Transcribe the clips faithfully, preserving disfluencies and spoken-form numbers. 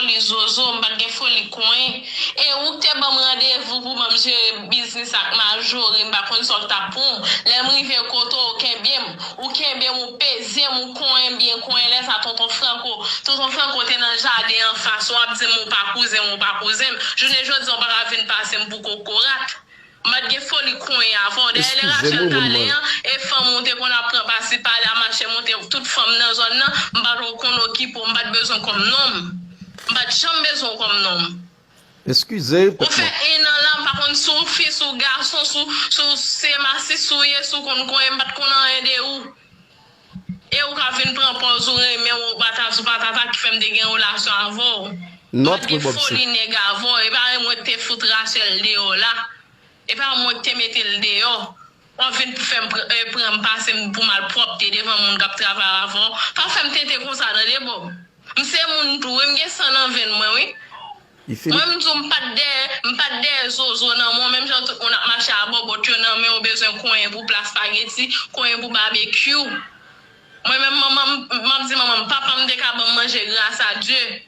foli zozo, m pa t gen foli konyen. E ou k te ban m randevou pou ban m jere biznis ak Majori, m pa konn sa w t ap pran. Lè m rive kote w, ou kenbe m. Ou kenbe m, ou peze m, ou konyen m byen konyen. Lè sa, Tonton Franco, Tonton Franco te nan jaden anfas, w ap di m ou pa kouzen m, ou pa kouzen m. Jounen jodi a, w pa ka vin pase m pou kokorat. M pa t gen foli konyen avè w. Dayè, lè Rachel t ale an, e fanm ou te konn ap pran pasi pala, mache monte tout fanm nan zòn nan, m pa t konn okipe w, m pa t bezwen w kòm nonm. M pa t janm bezwen w kòm nonm. Eskize, Ou fè en an la, m pa konn si w fi, si w gason, si w, si w se masis ou ye, si w konn konyen, m pa t konn anyen de ou. E ou ka vin pran pòz ou renmen w patati patata ki fè m te gen relasyon avè w. M pa t gen foli nèg avè w. E pa mwen k te fout Rachel deyò la. E pa mwen k te mete l deyò. W ap vin pou fè m pr- eh, pran m pase m pou malpwòpte devan moun k ap travay avè w. Pa fè m tenten konsa tande Bob. M se moun tou wi, m gen san nan venn mwen wi. Mwen m di w m pa t dèyè, m pa t dèyè zozo nan men w, menm jan tout moun ap mache a bòbòt yo nan men w bezwen konyen pou pla spageti, konyen pou babekyou. Mwen menm manman m, m ap di manman m, papa m te ka ban m manje gras a Dye.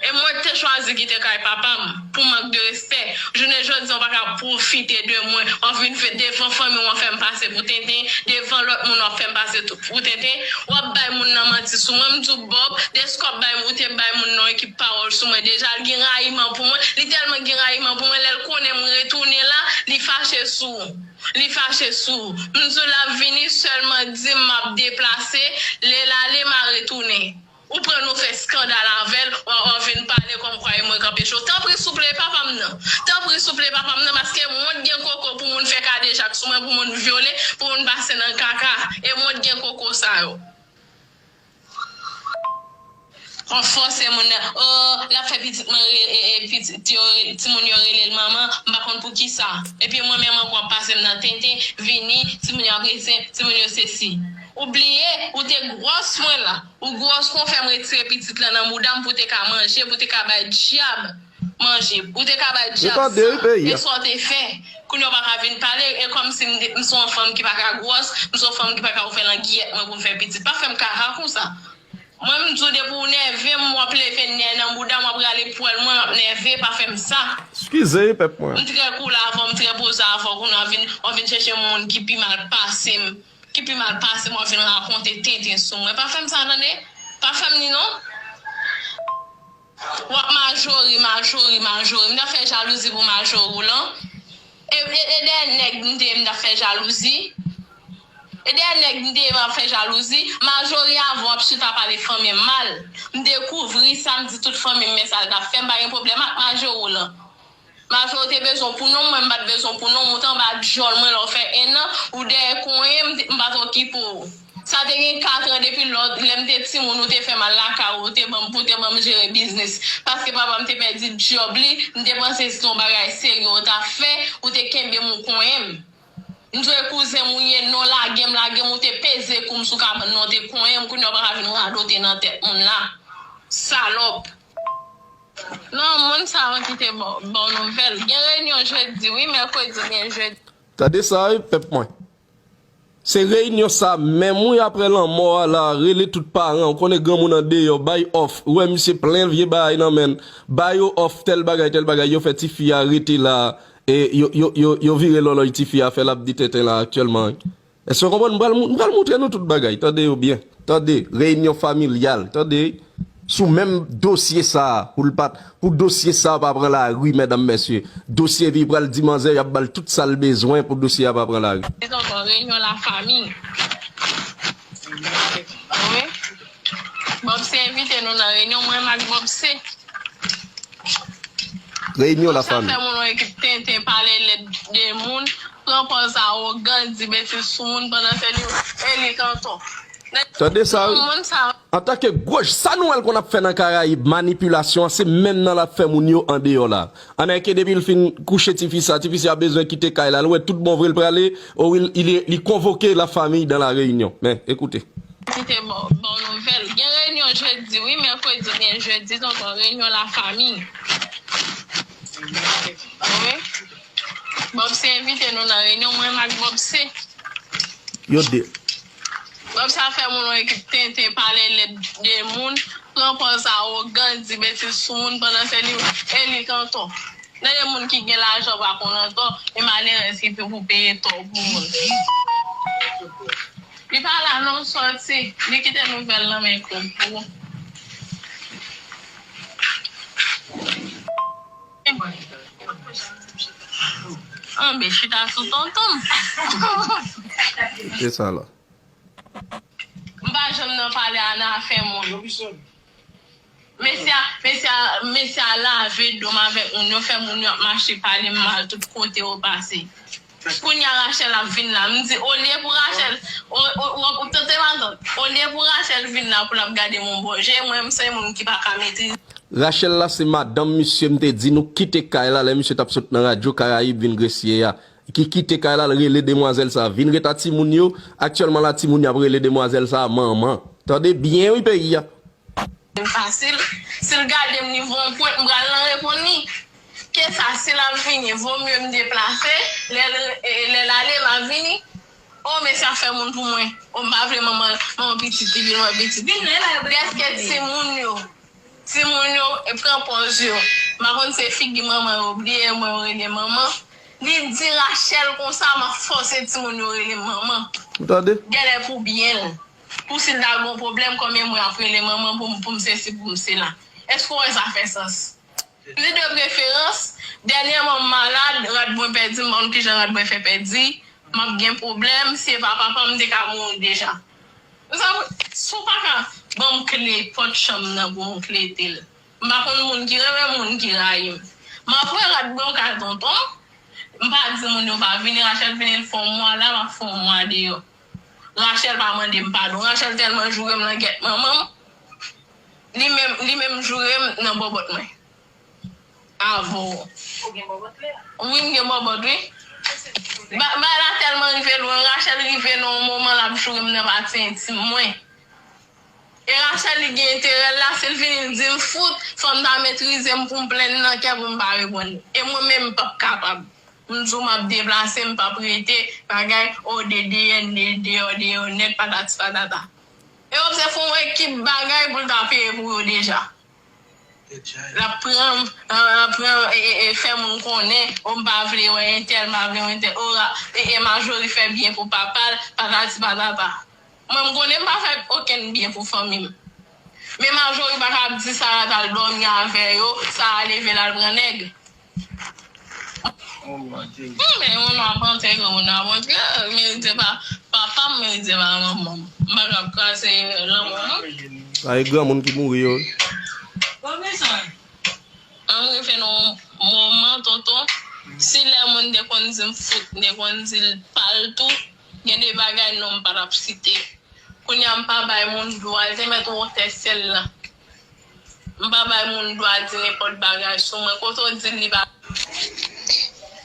E mwen k te chwazi kite kay papa m pou mank de respè. Jounen jodi a w pa ka pwofite de mwen, w ap vin fè devan fanmi w, w ap fè m pase pou tenten, devan lòt moun w ap fè m pase tou pou tenten. W ap bay moun nan manti sou mwen, m di w Bob, dèske w ap bay, ou te bay moun nan ekip pawòl sou mwen deja, l gen rayiman pou mwen, li tèlman gen rayiman pou mwen, lè l konnen m retounen la, li fache sou ou. Li fache sou ou. M di w l ap vini, sèlman di m m ap deplase, lè l ale, m a retounen. Ou pran nou fè eskandal avè l, w a, w a vin pale kòmkwa e mwen k anpeche w. Tanpri souple, papa m nan. Tanpri souple, papa m nan, paske mwen t gen koko pou moun fè kadejak sou mwen, pou moun vyole, pou moun pase nan kaka. E mwen t gen koko sa yo. W ap fòse moun nan, o, l ap fè pitit mwen re, e, e, pitit yo, timoun yo rele l manman, m pa konn poukisa. Epi mwen menm ankò w ap pase m nan tenten, vini, timoun yo ap rete, timoun yo sesi. Ou bliye, ou te gwòs mwen la. Ou gwòs kon fè m retire pitit lan nan bouda m pou te ka manje, pou te ka bay dyab manje, pou te ka bay dyab san. E sa w te fè. Kounye a w pa ka vin pale, e kòmsi m, m se yon fanm ki pa ka gwòs, m se yon fanm ki pa ka ouvè langiyèt mwen pou m fè pitit. Pa fè m kaka konsa. Mwen m di w depi w nève m, w ap leve nè nan bouda m, w ap rale pwèl mwen, w ap nève, pa fè m sa. Eskize, pèp mwen. M trè cool avè w, m trè poze avè w, kounye a w vin, w vin chèche moun ki pi mal pase m. Ki pi mal pase m, w ap vin rakonte tenten sou mwen. Pa fè m sa tande. Pa fè m li non. W ap Majori, Majori, Majori. M t ap fè jalouzi pou Majori w lan. E, e, e dèyè nèg m te ye m t ap fè jalouzi. E dèyè nèg m te ye m ap fè jalouzi. Majori avan w ap chita pale fanmi m mal. M dekouvri sa, m di tout fanmi m men sa l t ap fè. M pa gen pwoblèm ak Majori w lan. Mache w te bezwen w pou nonm, mwen m pa t bezwen w pou nonm, ou t anba djòl mwen lè w fè en an, ou dèyè konyen m, m pa t okipe w. Sa te gen katran depi lè, lè m te timoun, ou te fè m al lakay ou, ou te ban m, pou w te ban m jere biznis. Paske papa m te pèdi djòb li, m te panse se yon bagay serye w t ap fè, ou te kenbe m, ou konyen m. M di w e kouzen m ou ye, non, lage m, lage m, ou te peze kou m sou kabann nan, ou te konyen m, kounye a w pa ka vin radote nan tèt moun la. Salòp. Non, moun sa yo ki te ba w, ba w nouvèl. Gen reyinyon jedi, wi, mèkredi oubyen jedi. Tande sa, wi, pèp mwen. Se reyinyon sa menm, wi, aprè lanmò a la, rele tout paran, ou konnen granmoun andeyò, bay òf. Ou wè misye plen vye bagay nan men l. Ba yo òf, tèl bagay, tèl bagay, yo fè tifi a rete la. E yo, yo, yo, yo vire lòlòy tifi a fè l ap di tenten la aktyèlman. Èske w konprann? M pral, m pral montre nou tout bagay. Tande yo byen. Tande, reyinyon familyal. Tande, sou menm dosye sa a, pou l pa t, pou dosye sa a pa pran lari, medam, mesye. Dosye epi pral di manzè y ap ba l tout sa l bezwen pou dosye a pa pran lari. Se tonton, reyinyon lafanmi. Wi. Bob se envite nou nan reyinyon, mwen menm ak Bob se. Reyinyon lafanmi. Sa fè moun yon ekip tenten pale lèd de moun, pran pòz awogan, di betiz sou moun pandan se li, e li tonton. Tande sa, wi. Moun sa. Antanke gwòch, sa nou wè l konn ap fè nan Karayib, manipilasyon an, se menm nan l ap fè moun yo andeyò la. Ann enke depi l fin kouche tifi sa, tifi sa bezwen kite kay la, l wè tout bon vre l prale, o wi, li, li, li konvoke lafanmi dan la reyinyon. Men, ekoute. Ki te ba w, ba w nouvèl. Gen reyinyon jedi, wi, mèkredi oubyen jedi, tonton, reyinyon lafanmi. Wi. Bob se envite nou nan reyinyon, mwen menm ak Bob se. Yo de. Bob sa fè moun yon ekip tenten pale lèd de moun, Pran pòz awogan, di betiz sou moun pandan se li, e li k antò. Tande moun ki gen lajan pa konn antò, e malerèz ki pou peye tò pou moun. Li pa la non, sòti. Li kite nouvèl nan men Koko. Anbe chita sou tonton m. Se sa la. M pa janm nan pale a nan afè moun. Mesye a, mesye a, mesye a lave do m avèk moun yo, fè moun yo ap mache pale m mal tout kote yo pase. Kounye a Rachel ap vin la, m di olye pou Rachel, ou tande matant, olye pou Rachel vin la pou l ap gade m yon bò je, mwen m se moun ki pa ka metrize. Rachel la se madanm misye m te di nou kite kay la lè misye t ap sot nan radyo Karayib vin Gresye a. Ki kite kay la l rele demwazèl sa vin ret a timoun yo. Aktyèlman la timoun yo ap rele demwazèl sa manman. Tande byen wi peyi a. Fasil. Si l gade m li voye yon pwent, m pral nan reponn li. Ke sa, si l ap vini, vo mye m deplase. Lè l, e, lè l ale, m ap vini. O, mesye ap fè moun pou mwen. O, m pa vle manman, manman pitit li vin wè pitit li. Dèske timoun yo, timoun yo, e pran pòz yo. M pa konn se figi manman yo bliye, mwen yo rele manman. Li di Rachel konsa, m ap fòse timoun yo rele m manman. Ou tande? Genlè pou byen l. Pou si l ta gen yon pwoblèm, konbyen mwen ap rele manman pou m, pou m sesi, pou m sela. Èske w wè sa fè sans? Pli de preferans, dènyèman m malad, rad mwen pèdi, m pa konn kijan rad mwen fè pèdi, m ap gen pwoblèm, si e pa papa m te ka mouri deja. Ou sa, si w pa ka ban m kle pòt chanm nan pou m klete l. M pa konn moun ki renmen m, moun ki rayi m. M ap wè rad mwen, w ka tonton. M pa di moun yo pa vini, Rachel vini, l fè yon mwa la, m ap fè yon mwa deyò. Rachel pa mande m padon. Rachel tèlman joure m nan gèt manman m. Li menm, li menm joure m nan bòbòt mwen. Avè w. Ou gen bòbòt la? Wi, m gen bòbòt, wi. Ba- Bagay la tèlman rive lwen. Rachel rive nan yon moman l ap joure m nan pati entim mwen. E Rachel li gen enterè l la, si l vini l di m fout, fò m ta metrize m pou m plenn nan kè pou m pa reponn li. E mwen menm m p ap kapab. M di w m ap deplase, m p ap rete, bagay, o de deyè, de deyò, deyò nèt, patati patata. E w ap se fè yon ekip bagay pou l ta peye pou yo deja. L ap pran, l ap pran, e, e, e, fè moun konnen, o m pa vle wè entèl, m pa vle wè entèl, o, e, e, Majori fè byen pou papa l, patati patata. Mwen m konnen m pa fè okenn byen pou fanmi m. Men Majori pa ka ap di Sara t al dòmi avè yo, Sara leve l al pran nèg. Hum, men yon nwa pantre, yon nwa pantre, merite pa papa m, merite pa manman m. M pa ka ap kraze lanmou non. Sa e granmoun ki mouri yo. An m rive nan yon moman, tonton, si lè moun te konn di m fout, m te konn di l pa l tou, gen de bagay non m pa t ap site. Kounye a m pa bay moun dwa, l te mèt wotè syèl la. M pa bay moun dwa di nenpòt bagay sou mwen. Kote w di l li pa.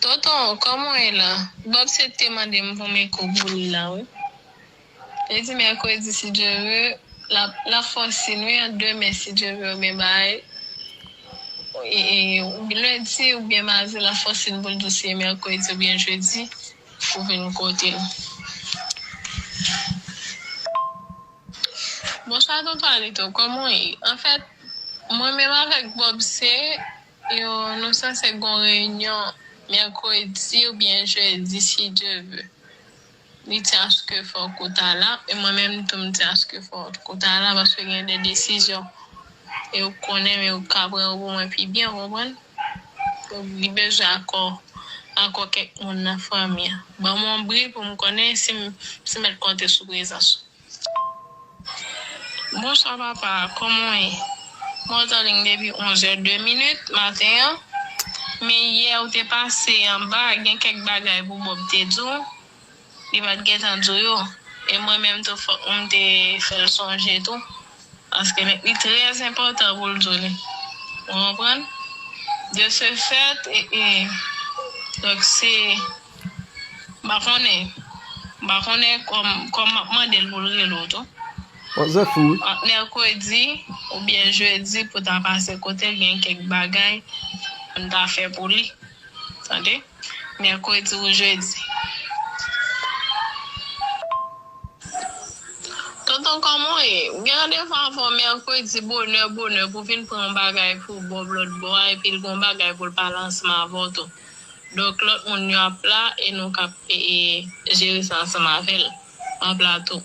Tonton, kòman w ye la? Bob se te mande m pou m eko pou li la, wi. Li di mèkredi, si Dye vle, l ap, l ap fè yon siy, wi, ant demen, si Dye vle, oubyen bay, e, e, oubyen lendi, oubyen madi, l ap fè yon siy pou l di w si e mèkredi oubyen jedi pou vin kote l. Bonswa, tonton Alito, kòman w ye? Anfèt, mwen menm avèk Bob, se, yo, nou sanse gon reyinyon mèkredi oubyen jedi, si Dye vle. Li di aske fò w kouta la, e mwen menm tou m di aske fò w kouta la, paske gen de desizyon, e ou konnen, men ou ka pran yo pou mwen pi byen, ou konprann? Li bezwen akò, akò kèk moun nan fanmi an. Ban m yon bri pou m konnen si m, si m mèt konte sou prezans ou. Bonswa papa, kòman w ye? Mwen t anliy depi onzè de minit maten an, men yè ou te pase anba, gen kèk bagay pou Bob te di w, li pa t gentan di w yo. E mwen menm tou fòk m te fè l sonje tou. Paske nèg li trè enpòtan pou l di w li. Ou konprann? De ce fait, e, e, donk se, m pa konnen, m pa konnen kòm, kòm m ap mande l pou l rele w tou. Manzè fou wi. Ant mèkredi oubyen jedi pou ta pase kote l gen kèk bagay pou n ta fè pou li. Tande? Mèkredi ou jedi. Tonton Kòman w ye? M gen randevou avè w mèkredi bonè bonè pou vin pran yon bagay pou w ba w lòt bò a, epi l gen yon bagay pou l pale ansanm avè w tou. Donk, lòt moun yo ap la e nou k ap e, e, jere sa ansanm avè l. M ap la tou.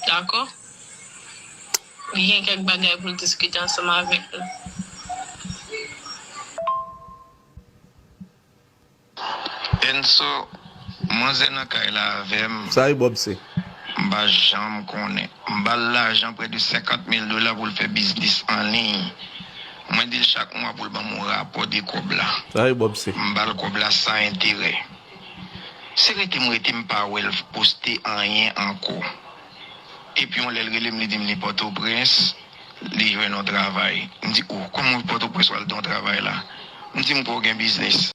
Dakò? Li gen kèk bagay pou l diskite ansanm avèk nou. Enso, manzè nan kay la avè m. Sa e Bob se. M pa janm konnen. M ba l lajan prè de senkant mil dola pou l fè biznis an liy. Mwen di l chak mwa pou l ban m yon rapò de kòb la. Sa e Bob se. M ba l kòb la san enterè. Se rete m rete m pa wè l poste anyen ankò. Epi yon lè l rele m, li di m li Pòtoprens, li jwenn yon travay. M di, o, kòman Pòtoprens w al gen yon travay la? M di, m kwè w gen biznis.